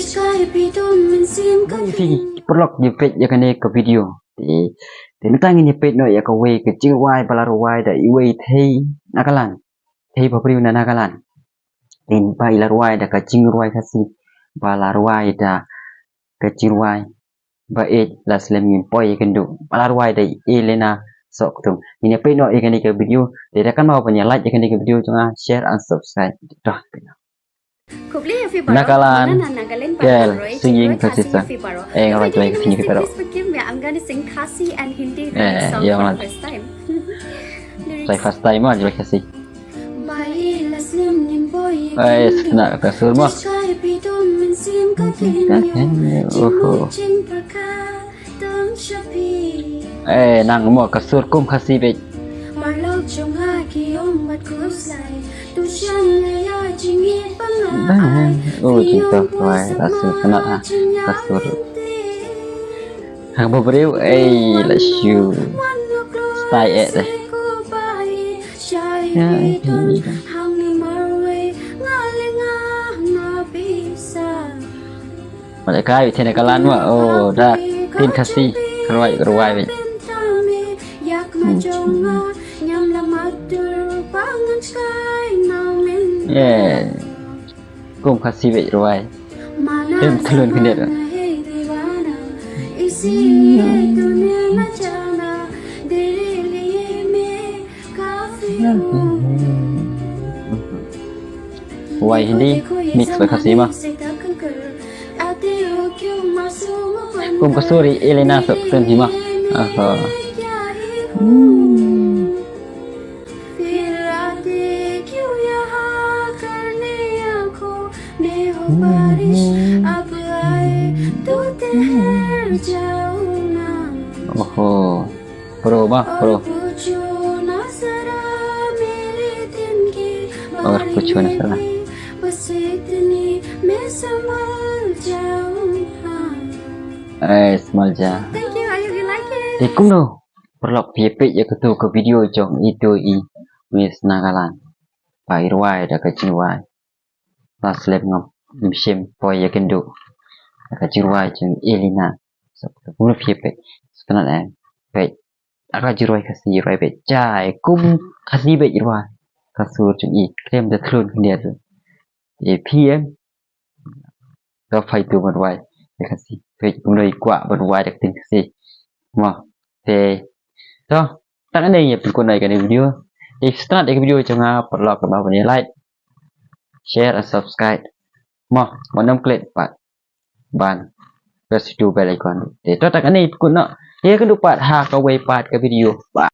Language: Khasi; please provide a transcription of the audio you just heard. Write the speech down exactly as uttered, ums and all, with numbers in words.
Phi paralok ïa peit ïa kane ka video. Te, te mynta ngin ïa peit noh ïa kawei ka jingrwai ba la rwai da iwei thei Nagaland. Thei bhabriew na Nagaland. Te ba i la rwai da ka jingrwai Khasi ba la rwai da ka jingrwai Ba ïeit la slem ngim poi ïa kynduh. Ba la rwai da i Elena Sohktum. Ngin ïa peit noh ïa kane ka video. Te da kynmaw ban ïa like ïa kane ka video jong nga, share and subscribe. Dah. Nagaland girl singing Khasi song. Eh, nga rwai jong ka singing Khasi baroh. Eh, ïa nga. First time ma jong Khasi. Ai, sngewtynnat ka sur mo. Oho. Eh, nang mo ka sur kum Khasi beit. Oh, jingthoh kwai, la sur sngewtynnat ha ka sur. Ha ba briew, eh, la shu. Stai eh deh. Malaikai, ïa kane ka lan ma, oh, da, ktien Khasi, rwai, rwai, wei. Yeah. Kum Khasi beit rwai. Em, thlun khyndiat. Wai Hindi mix bad Khasi ma. Kum ka sur i Elena Sohktum hi ma. Aha. Oho. Pro ma, pro. Aur pucho na sara. Eh, small ja. Thank you, I hope you like it. Te kumno? Paralok phi peit ïa katu ka video jong itu i Miss Nagaland. Ba i rwai da ka jingrwai. La slem ngam, ngim shym poi ïa kynduh. Da ka jingrwai jong Elena. So, kumno phi peit. Sngewtynnat eh. Peit. Da ka jingrwai Khasi rwai beit. Jai, kum Khasi beit rwai. Ka sur jong i. Khlem da thlun khyndiat. Te phi em. Ka phai tu ban rwai. Te Khasi. Peit kumno i kwah ban rwai da ka ktien Khasi. Mo. Te. To. Tang kane ïa pynkuno ïa kane video. Te sngewtynnat ïa ka video jong nga, paralok kynmaw ban ïa like, share and subscribe. Mo, mo nym klet pat ban press tu bell icon. Te to tang kane pynkuno. Ïa kynduh pat ha kawei pat ka video. Bye.